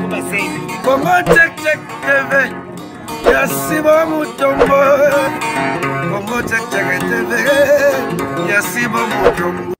Congo Check Check TV ya Sibo Mutombo. Congo Check Check TV ya Sibo Mutombo.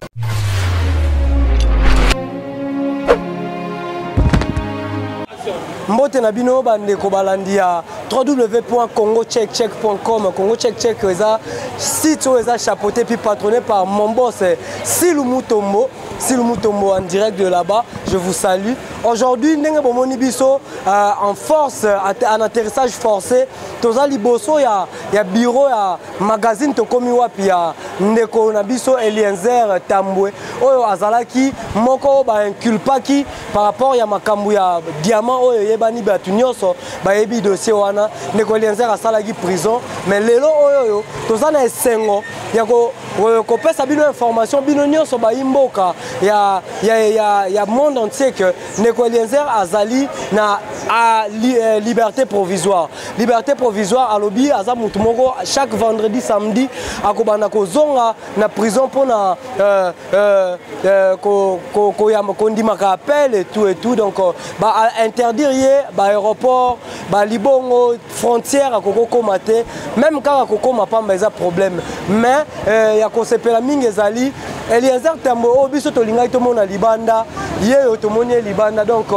Mbote na bino bandeko balandi ya www.congocheckcheck.com. Congo Check Check eza site oyo eza chapeauté puis patronné par mon boss Silou Mutombo. Silou Mutombo en direct de là-bas, je vous salue. Aujourd'hui, ndenge bomoni biso en force, en atterrissage forcé, toza liboso ya bureau ya magazine tokomi wapi ya ndeko na biso Eliezer Tambwe oyo azalaki moko ba inculpaki par rapport ya makambo ya diamant oyo eyebani bato nyonso bayebi dossier wana. Ndeko Eliezer asalaki prison, mais lelo oyo oyo toza na esengo ya kopesa bino information bino nyonso bayi mboka ya monde entier que ndeko Eliezer azali na liberté provisoire. Liberté provisoire alobi aza mutu moko chaque vendredi samedi akobanda kozonga na prison mpona kondimaka appel et tout et tout. Donc ba interdire ye ba aéroport, ba libongo frontière akoko koma te, même kaka kokoma pamba eza problème. Mais ya kosepela mingi ezali Eliezer Tambwe oyo biso tolingaki tomona libanda, ye oyo tomoni ye libanda. Donc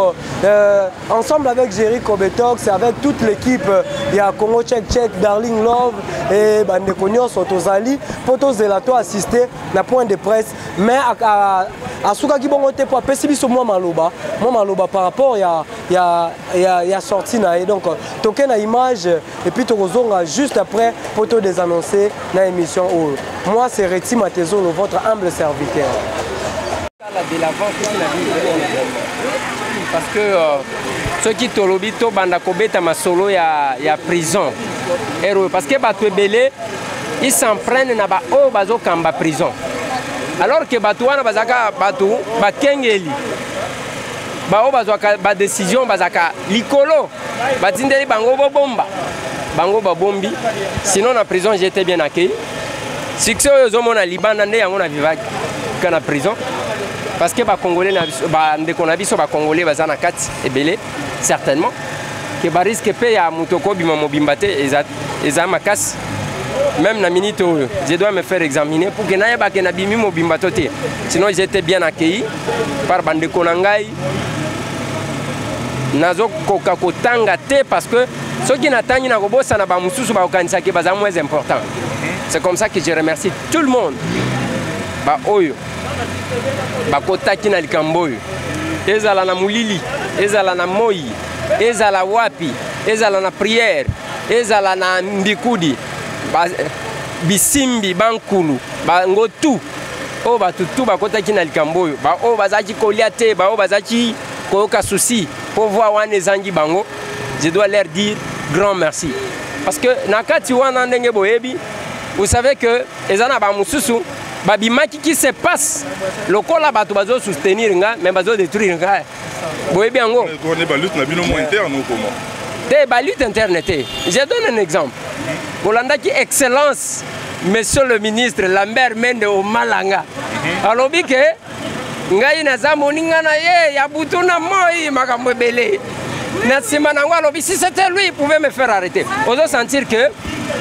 ensemble avec Jerry Kobetox, avec toute l'équipe ya Congo Check Check, Darling Love et bandeko nyonso tozali po tozela to assister na point de presse. Mais asukaki bongo te po apesi biso mwa maloba, mwa maloba par rapport ya sortie na ye. Donc toke na image et puis tokozonga juste après pour te désannoncer na émission oyo. Moi c'est Reti Matezolo, votre humble serviteur. De l'avant parce que soki tolobi to banda kobeta masolo ya prison ero, parce que bato ebele ils s'en prennent na ba oyo bazokamba prison, alors que bato wana bazalaka bato bakengeli, baoyo bazwaka ba décision bazalaka likolo, batindeli bango bobomba, bango babombi. Sinon na prison j'étais bien accueilli. Succès oyo ozomona libanda nde yango na vivaki ka na prison, parce que ba Congolais na biso, ba ndeko na biso ba Congolais baza na kati ebele, certainement que ba risque pe ya moto kobima mobimba te eza makasi. Même na minute oyo je dois me faire examiner pour que nayeba ke nabimi mobimba to te. Sinon j'étais bien accueilli par bandeko na ngai, nazokoka kotanga te parce que soki natangi na kobosana ba mosusu bakokanisaki baza moins important. C'est comme ça que je remercie tout le monde ba oyo bakotaki na likambo oyo, ezala na molili, ezala na moi, ezala wapi, ezala na prière, ezala na mbikudi, bisimbi bankulu bango tout oyo bato tout bakotaki na likambo oyo, ba oyo bazalaki kolia te, ba oyo bazalaki koyoka souci po voir wana ezangi bango, je dois leur dire grand merci. Parce que na kati wana ndenge boyebi, vous savez que eza na ba mosusu babimaki qui se passe lokola bato bazo soutenir nga mais bazo détruire nga. Boyebi yango. On ba lutte na bino mo interne ou comment? Te ba lutte interne te. Je donne un exemple. Bolandaki excellence monsieur le ministre Lambert Mende Omalanga. Alobi ke ngai naza moninga na ye ya butu na moi makambo ebele. Na nsima nango alobi si c'était lui il pouvait me faire arrêter. Ozo sentir que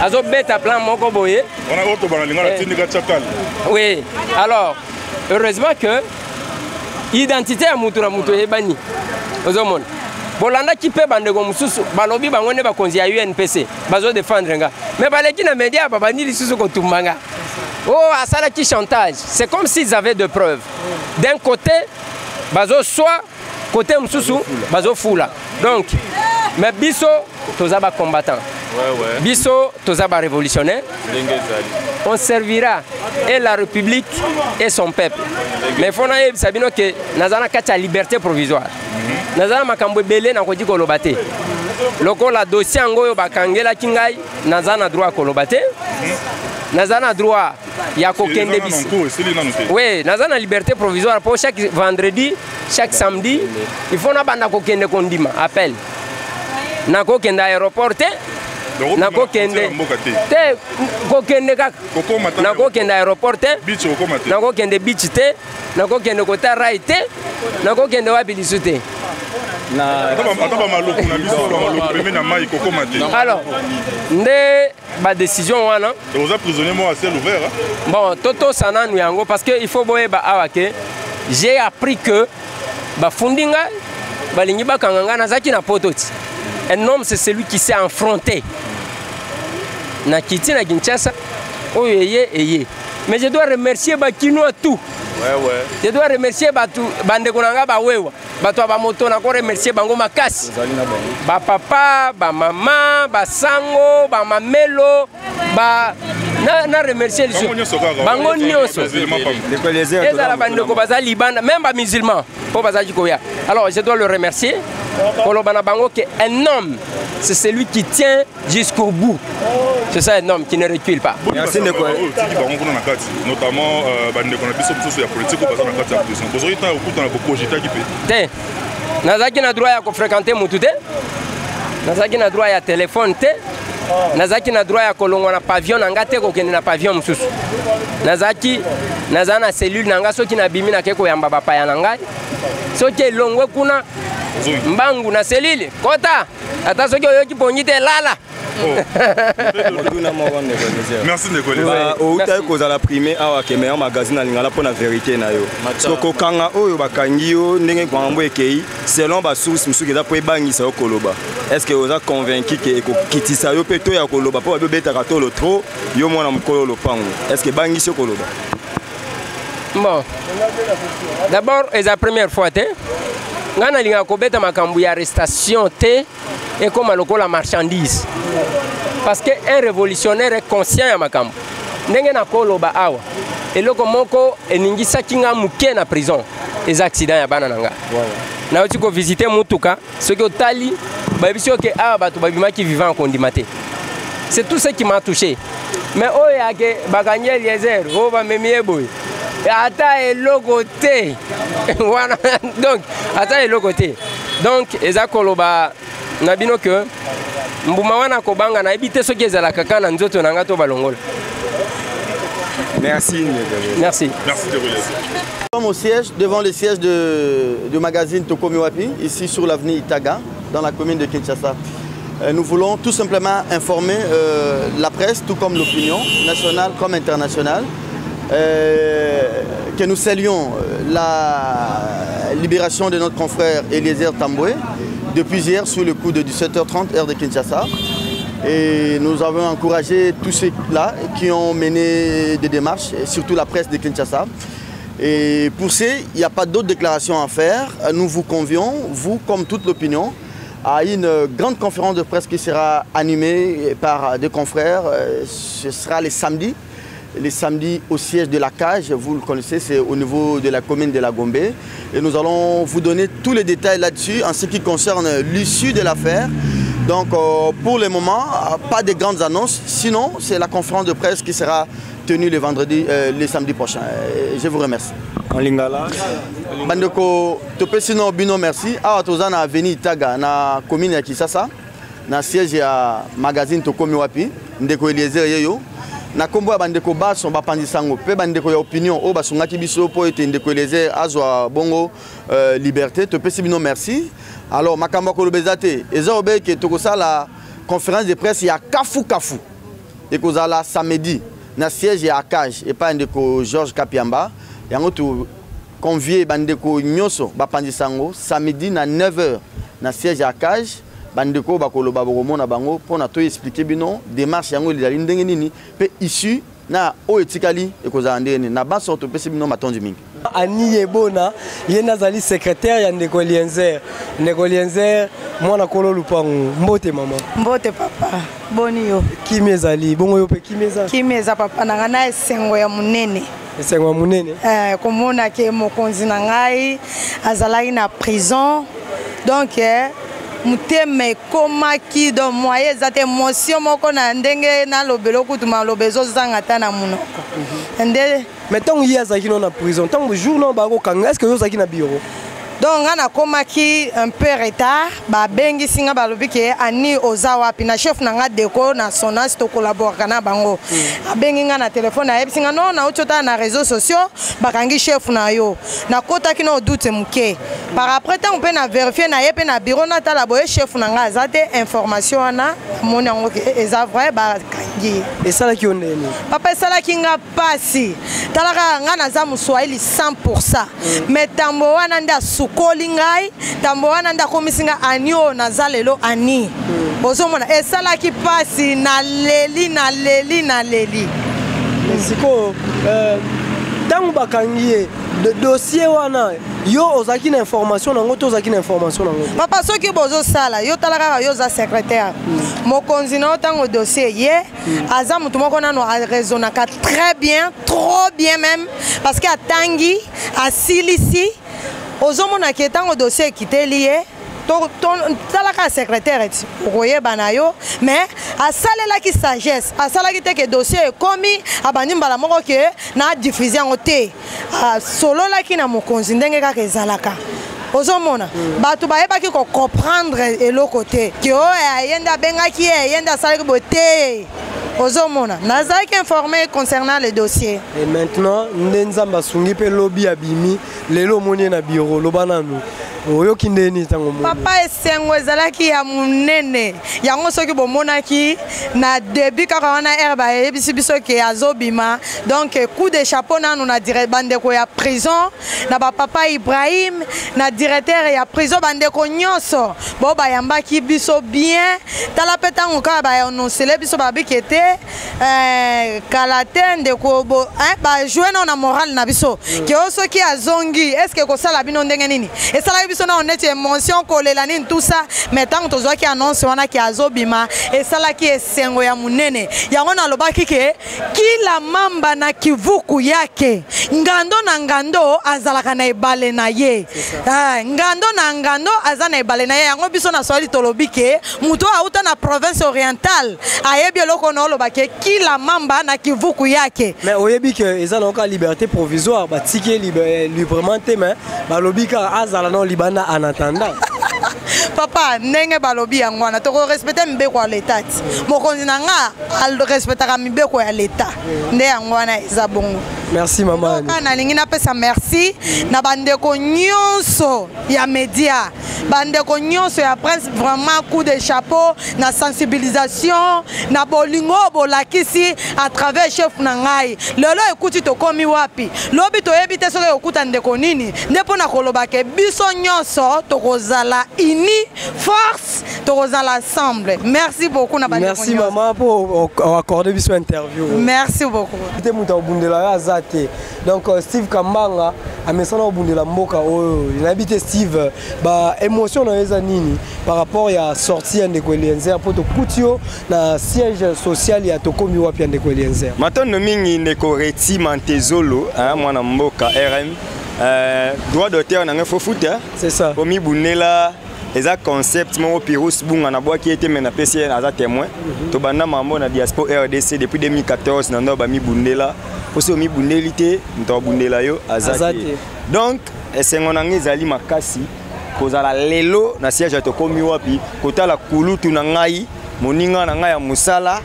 azo beta plan moko boye. On a auto bana lingala tindika chakal. Oui. Alors heureusement que identité ya mutu na mutu eyebani. Ozomona. Bolandaki mpe bandeko mosusu balobi bango nde bakonzi ya UNPC bazo défendre nga. Mais baleki na média babandi lisusu kotumba nga. Oh, asalaki chantage. C'est comme s'ils avaient de preuves. D'un côté, bazo soit côté mosusu bazo fula. Donc, mais biso toza ba combattant. Biso toza ba révolutionnaire. On servira et la République et son peuple. Mais faut na yebisa bino que naza na kati ya liberté provisoire. Naza na makambo ebele na kodi koloba te. Lokola dossier yango oyo bakangelaki ngai, naza na droit koloba te. Naza na droit ya kokende bisi. Oui, naza na liberté provisoire pour chaque vendredi, chaque samedi, il faut na banda kokende kondima appel. Na kokende aéroport te. Na kokende te, kokende kaka. Na kokende aéroport te. Na kokende beach te. Na kokende kota rail te. Na kokende wapi lisu te. Ata bamaluku na biso, bamaluku pembeni na mai kokoma te. Alors nde badécision wana. Oza prisonnier moko à ciel ouvert. Bon, totosa nanu yango, parce que il faut boyeba awa ke j'ai appris que bafundi ngai, balingi bakanga ngai, nazalaki na poto ti. Un homme, c'est celui qui s'est affronté. Nakiti na Kinshasa, oyo eye eye, mais je dois remercier Bakinois tout. Je dois remercier bato, bandeko na ngai bawewa, bato ya bamoto. Nako remercier bango makasi, bapapa, bamama, basango, bamamelo, ba na remercier lisusu bango nyonso, ezala bandeko baza libanda, même bamusulman mpo bazalaki koya. Alors je dois le remercier, koloba na bango ke un homme, c'est celui qui tient jusqu'au bout. C'est ça, un homme qui ne recule pas. Merci, ndeko. Otiki bango kuna na kati, notamment bandeko na biso mosusu ya politike oyo baza na kati ya prison, bozwaki ntango kokutana, bokogitaki mpe? Te, nazalaki na droit ya kofréquenter mutu te, nazalaki na droit ya telefone te, nazalaki na droit ya kolongwa na pavillon na nga te kokende na pavillon mosusu. Nazalaki, naza na cellule na nga. Soki nabimi, nake koyamba bapaya na ngai. Soki elongwe kuna, mbangu na cellule, kota. Ata soki oyoki pongi te, lala. Motuna moko, ndeko Eliezer. Merci, ndeko. Outaki kozala primé awa ke meilleur magazine na lingala mpo na vérité na yo. So kokanga oyo bakangi yo, ndenge makambo ekei, selon basource mosusu, eza mpo ebangisa yo koloba. Est ce que oza convaincu ke ekokitisa yo mpe to ya koloba, mpo babi obetaka tolo trop, yo mwana mokolo lopango? Est ce que ebangisi yo koloba? Bon, d'abord eza première fois te. Ngai nalingaka kobeta makambo ya arrestation te ekóma lokola marchandise, parce que un révolutionnaire est conscient ya makambo. Ndenge nakoloba awa, eloko moko eningisaki nga moke na prison eza accident ya bana na nga. Nauti kovisite mutuka, soki otali, bayebisi oke awa bato babimaki vivant, kondima te. C'est tout ce qui m'a touché. Mais oyo yake bakangi Eliezer, oyo bamemi ye boye, ata eloko te wana. Donc ata eloko te. Donc eza koloba na bino ke mbuma wana kobanga, nayebi te soki ezalaka kaka na nzoto na nga to balongola. Merci. Merci. Merci. Nous sommes au siège, devant le siège du magazine Tokomi Wapi, ici sur l'avenue Itaga, dans la commune de Kinshasa. Nous voulons tout simplement informer la presse, tout comme l'opinion, nationale comme internationale, que nous saluons la libération de notre confrère Eliezer Tambwe depuis hier sous le coup de 17h30 heure de Kinshasa. Et nous avons encouragé tous ceux-là qui ont mené des démarches, et surtout la presse de Kinshasa. Et pour ce, il n'y a pas d'autres déclarations à faire. Nous vous convions, vous comme toute l'opinion, à une grande conférence de presse qui sera animée par des confrères. Ce sera les samedis. Les samedis au siège de l'ACAJ, vous le connaissez, c'est au niveau de la commune de la Gombe. Et nous allons vous donner tous les détails là-dessus en ce qui concerne l'issue de l'affaire. Donc pour le moment, pas de grandes annonces. Sinon, c'est la conférence de presse qui sera tenue le vendredi, le samedi prochain. Je vous remercie. En lingala. Bandeko, topesi no bino merci. Awa toza na avenue Itaga, na commune ya Kinshasa, na siège ya magazine Tokomi Wapi. Ndeko Eliezer yeyo. Na kombo ya bandeko baso bapanzi sango mpe bandeko ya opinion oyo basungaki biso mpo ete ndeko Eliezer azwa bongo liberté, topesi bino merci. Alors makambo ya koloba eza te, eza obeke tokosala conférence de presse ya kafu kafu, ekozala samedi na siège ya ACAJ epai ya ndeko Georges Kapiamba. Yango to convier bandeko nyonso bapanzi sango samedi na 9h na siège ya ACAJ. Bandeko bakoloba, bokomona bango mpona toexpliquer bino démarche yango ezali ndenge nini mpe issue na oyo etikali ekozala ndenge nini. Na baso topesi bino matondi mingi. Ani Yebona, ye nde azali secrétaire ya ndeko Eliezer. Ndeko Eliezer, mwana kolo lupangu, mbote mama. Mbote papa, boni yo? Kimi ezali bongo, yo mpe kimi eza? Kimi eza papa na ngai, na esengo ya monene. Esengo ya monene. Komona ke mokonzi na ngai azalaki na prison, donc motema ekomaki, donc moyen eza te, émotion moko na ndenge nalobela kutu maloba ezozanga ata na monoko nde. Mais ntango ye azalaki no na prison, ntango jour no bakokanga, est ce que yo ozalaki na bureau? Donc nga nakomaki un peu retard, babengisi nga, balobi ke Ani oza wapi? Na chef na nga Deko na Sonas, tokolaboraka na bango. Abengi nga na telefone, ayebisi nga non, nauti otala na réseaux sociaux, bakangi chef na yo. Nakotaki na doute moke. Par après, ntango mpe na vérifie na ye mpe na bureau, natala boye, chef na nga aza te. Information wana namoni yango ke eza vrai, bakangi ye. Esalaki yo ndeni? Papa, esalaki nga pasi. Tala kaka, nga naza moswahili 100, mais Tambo wana nde asukoli ngai, Tambo wana nde akomisi nga Ani oyo naza lelo. Ani ozomona, esalaki pasi, naleli, naleli, naleli. Mais sikoyo, ntango bakangi ye, dossier wana, yo ozalaki na information nango to ozalaki na information nango te? Papa, soki bozosala, yo tala kaka, yo oza secrétaire, mokonzi na yo, ntango dossier ye, aza motu moko nano araisonnaka très bien, trop bien même, parce que atangi, asilisi. Ozomona ke ntango dossier ekiteli ye, tala kaka secrétaire ti okoyeba na yo. Mais asalelaki sagesse, asalaki te ke dossier ekomi, abandi mbala moko ke na diffuse yango te. Asololaki na mokonzi ndenge kaka ezalaka. Ozomona, bato bayebaki kocomprendre eloko te ke oyo ye nde abengaki ye, ye nde asalaki boye te. Ozomona, nazalaki informé concernant le dossier. Et maintenant nde Nzambe asungi mpe lobi abimi, lelo omoni ye na bureau, loba nanu, oyoki ndeni ntango omoni? Papa, esengo ezalaki ya monene. Yango soki bomonaki na début kaka wana aire bayebisi biso ke azobima, donc coup de chapeau nanu na bandeko ya prison, na bapapa Ibrahim, na directeur ya prison, bandeko nyonso bo bayambaki biso bien. Tala mpe ntango kaka baannoncele biso, babiki ete kala te ndeko bajoue nao na morale na biso ke o soki azongi, est-ce kosala bino ndenge nini? Esalaki biso nao neti émotion, kolela nini, tout ça. Mais ntango tozwaki annonce wana ke azobima, esalaki esengo ya monene. Yango nalobaki ke kila mamba na kivuku yake, ngando na ngando azalaka na ebale na ye. Ah, ngando na ngando aza na ebale na ye. Yango biso na Swahili tolobi ke moto oyo auta na province orientale ayebi eloko na oloba ke kila mamba na kivuku yake. Mais oyebi ke eza na oka liberté provisoire, batiki ye librement te, mais balobi kaka azala nao libanda en attendant. Papa, ndenge balobi yango wana, tokorespecte mibeko ya leta. Ti mokonzi na nga arespectaka mibeko ya leta, nde yango wana eza bongo. Merci, mama. Kaka nalingi napesa merci na bandeko nyonso ya média, bandeko nyonso ya presse. Vraiment, coup de chapeau na sensibilisation, na bolingo oyo bolakisi à travers chef na ngai. Lelo ekuti tokomi wapi, lobi toyebi te soki ekokuta ndeko nini. Nde mpo na koloba ke biso nyonso tokozala uni, force, tokozala ensemble. Merci beaucoup na bandeko Merci nyonso. mama mpo oaccorde biso interview. Merci beaucoup. Te, moto akobundela yo aza te. Donc Steve Kambanga amesana kobundela mboka oyo. Nayebi te, Steve, baémotion na yo eza nini par rapport ya sortie ya ndeko Eliezer, mpo tokuti yo na siège social ya Tokomi Wapi ya ndeko Eliezer? Matondo mingi, ndeko Reti Mantezolo, hein, mwana mboka RM. Droit d'auteur na ngai fo futa. C'est ça. Komibundela eza concept moko. Pirus Bunga, nabwaki ye te, me napesi ye, aza témoin. Tobanda mambo na diaspora RDC depuis 2014 na ndo bamibundela, mpo soki omibundeli te, moto abundela yo aza Aza te. Te. Donc esengo na ngai ezali makasi kozala lelo na siège ya Tokomi Wapi, kotala kulutu na ngai, moninga na ngai ya mosala,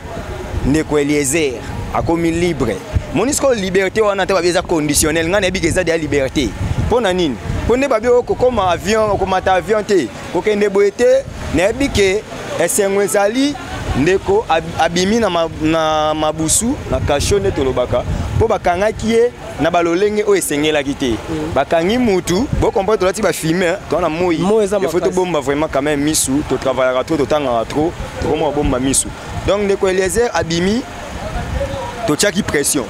ndeko Eliezer akomi libre. Moni sikoyo, liberté wana te, babi eza conditionnel. Ngai nayebi ke eza deya liberté. Mpo na nini? Mpo nde babi okokoma avion, okomata avion te, kokende boye te. Nayebi ke esengo ezali, ndeko abimi na mabusu, na kasho nde tolobaka, mpo bakangaki ye na balolenge oyo esengelaki te. Bakangi mutu bocomprendre, tolati bafilme, toza na moi. Moi eza il faut makasi. Tobomba vraiment quand même misu, totravaillaka trop, totangaka trop, tokoma kobomba misu. Donc ndeko Eliezer abimi, totiaki pression,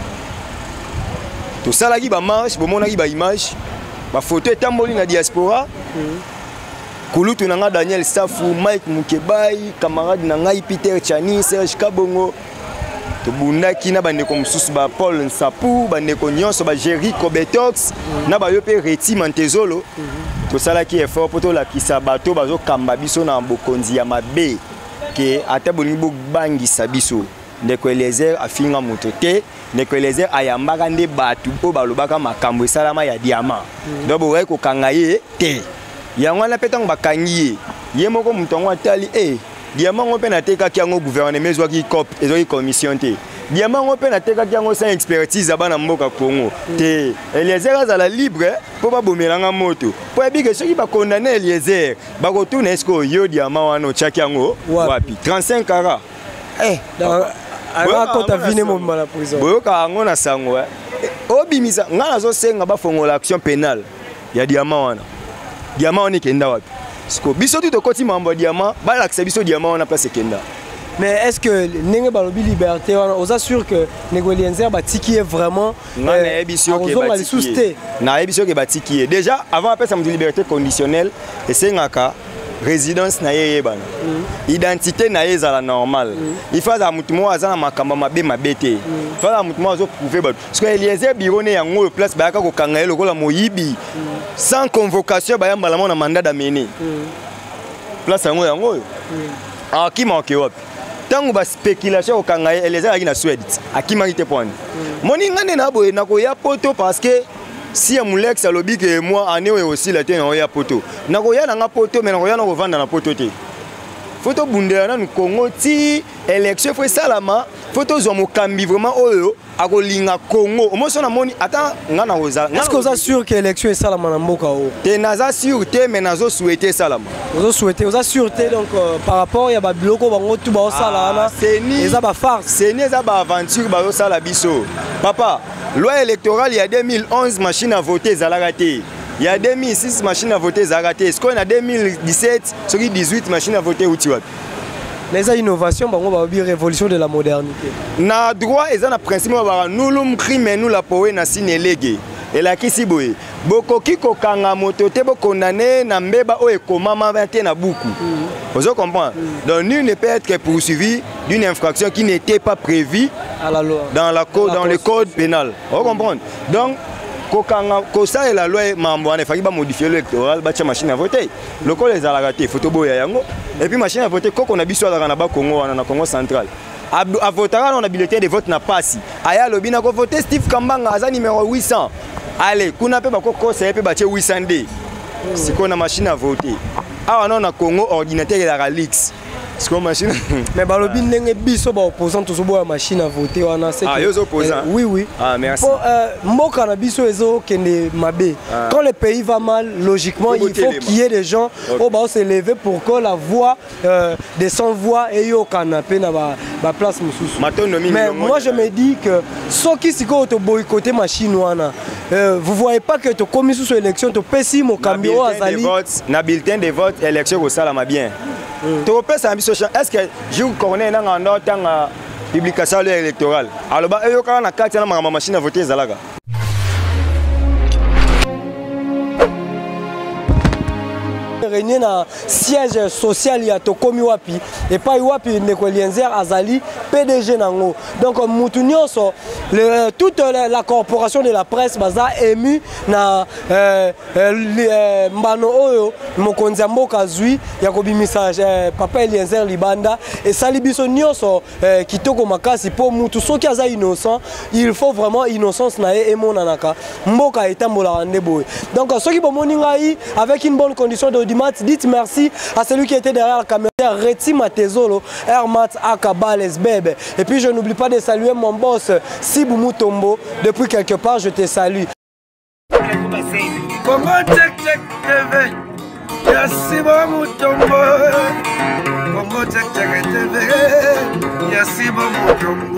tosalaki bamarche, bomonaki baimage, bafoto etamboli na diaspora. Kulutu na nga Daniel Safu, Mike Mukebai, camarade na ngai Peter Chani, Serge Kabongo, tobundaki na bandeko mosusu, ba Paul Nsapu, bandeko nyonso, ba Jerry Kobetox, na bayo mpe Reti Mantezolo. Tosalaki effort mpo tolakisa bato bazokamba biso na bokonzi ya mabe ke ata bolingi bobangisa biso, ndeko Eliezer afinga moto te. Ndeko Eliezer ayambaka nde bato oyo balobaka makambo esalama ya diamant. Donc bokaki kokanga ye te. Yango wana mpe ntango bakangi ye, ye moko moto yango atali e diamant yango mpe natekaki yango, gouvernement ezwaki cop, ezwaki commission te. Diamant yango mpe natekaki yango sans expertise ya bana mboka Congo te. Eliezer azala libre mpo babomelanga moto, mpo yebi ke soki bakondane Eliezer, bakotuna eske oyo diamant wana otiaki yango wapi? 35 carats. Eh, akota vine mobimba na prison. Boyoka yango na sango, eh. Obimisa ngai, nazosenga bafongola action pénale ya diamant wana. Diamant wana ekenda wapi? Siko biso tu tokoti mambo ya diamant, balakisa biso diamant wana place ekenda. Mais est ce que ndenge balobi liberté wana, oza sûr que ndeko Eliezer batiki ye vraiment? Nga nayebi soki lisusu te. Nayebi soki batiki ye déjà. Avant apesa moto liberté conditionnelle, esengaka résidence na ye eyebana, identité na ye ezala normale. Il faut azala motu moko aza na makambo mabe mabe te. Il faut azala motu moko azoprouve bato. Parce que Eliezer, bureau ne yango oyo place bayaka kokanga ye lokola moyibi sans convocation, baya mbala moko na mandat d'amener. Place yango yango oyo akima oke wapi? Ntango baspéculation kokanga ye, Eliezer azalaki na Swede, akimaki te. Pwani moni nga nde na boye nakoya Poto, parce que si ya Mulex alobi ke mwa année oyo osila te, nakoya Poto. Nakoya nanga Poto, me nakoya na kovanda na Poto te. Faut tobundela nanu Congo ti élection faut esalama. Faut tozwa mokambi vraiment oyo akolinga Congo. Omoso namoni ata nga na kozala. Est ce que oza sûr que élection esalama na mboka oyo? Te, naza sûr te, mais nazosouhaite esalama. Ozosouhaite, oza sûr te. Donc par rapport ya babiloko bango tu baosala wana, eza bafarce. CENI eza baaventure bazosala biso, papa. Loi électorale ya 2011, machine à voter ezalaka te. Ya 2006, machine à voter ezalaka te. Sikoyo na 2017 soki 18, machine à voter euti wapi? Mais eza innovation, bango balobi révolution de la modernité. Na droit eza na principe oyo baka nullum crimen nulla poena sine lege. Elakisi boye: bokoki kokanga moto te, bokondane na mbeba oyo ekomama te na buku. Ozo comprendre? Donc nul ne peut être poursuivi d'une infraction qui n'était pas prévue à la loi, dans, la co dans le code pénal. Ozo comprendre? Donc kokanga, kosalela loi mambo wana, efaki bamodifie loi électorale, batia machine à voter lokola ezalaka te. Faut toboya yango. Et puis machine à voter, koko na biso azalaka na Bakongo wana, na Congo Central, avotaka wana na bulletin de vote na pasi. Aya alobi nakovote Steve Kambanga, aza numéro 800. Ale kuna mpe bakokosa ye mpe batie 802. Sikoyo na machine à voter awa nao na Congo, ordinateur ezalaka lix. Sikoyo machine Mais balobi ndenge biso baopposant tozoboya machine à voter wana. Ah, yo opposant? Oui. Ah, merci. Po mboka na biso ezokende mabe. Quand le pays va mal, logiquement il faut qu'il y ait des gens oyo bao se lever pour que la voix des sans voix eyokana mpe na baplace mosusu. Mais moi je me dis que soki sikoyo toboycotte machine wana, vous voyez pas que tokomi susu élection, topesi mokambi oyo azali Na bulletin de vote, élection kosalama bien. Tokopesa biso. Est ce que jour Corneille nanga ndo ntanga publication ya loi électorale, aloba eyokaka na kati ya na makambo machine à voter ezalaka? Réunion na siège social ya Tokomi Wapi, epai wapi ndeko Eliezer azali PDG nango. Donc mutu nyonso, toute la corporation de la presse baza ému na mbano oyo mokonzi ya mboka azwi ya kobimisa papa Eliezer libanda. Esali biso nyonso kitoko makasi, mpo mutu soki aza innocent, il faut vraiment innocence na ye emonanaka. Mboka etambolaka nde boye. Donc soki bomoni ngai avec une bonne condition d'audimat, dites merci à celui qui était derrière la caméra, Reti Matezolo Airmat Akabales Bebe. Et puis je n'oublie pas de saluer mon boss Sibu Mutombo depuis quelque part, je te salue. Congo Check Check TV ya Sibo Mutombo. Congo Check Check TV ya Sibo Mutombo.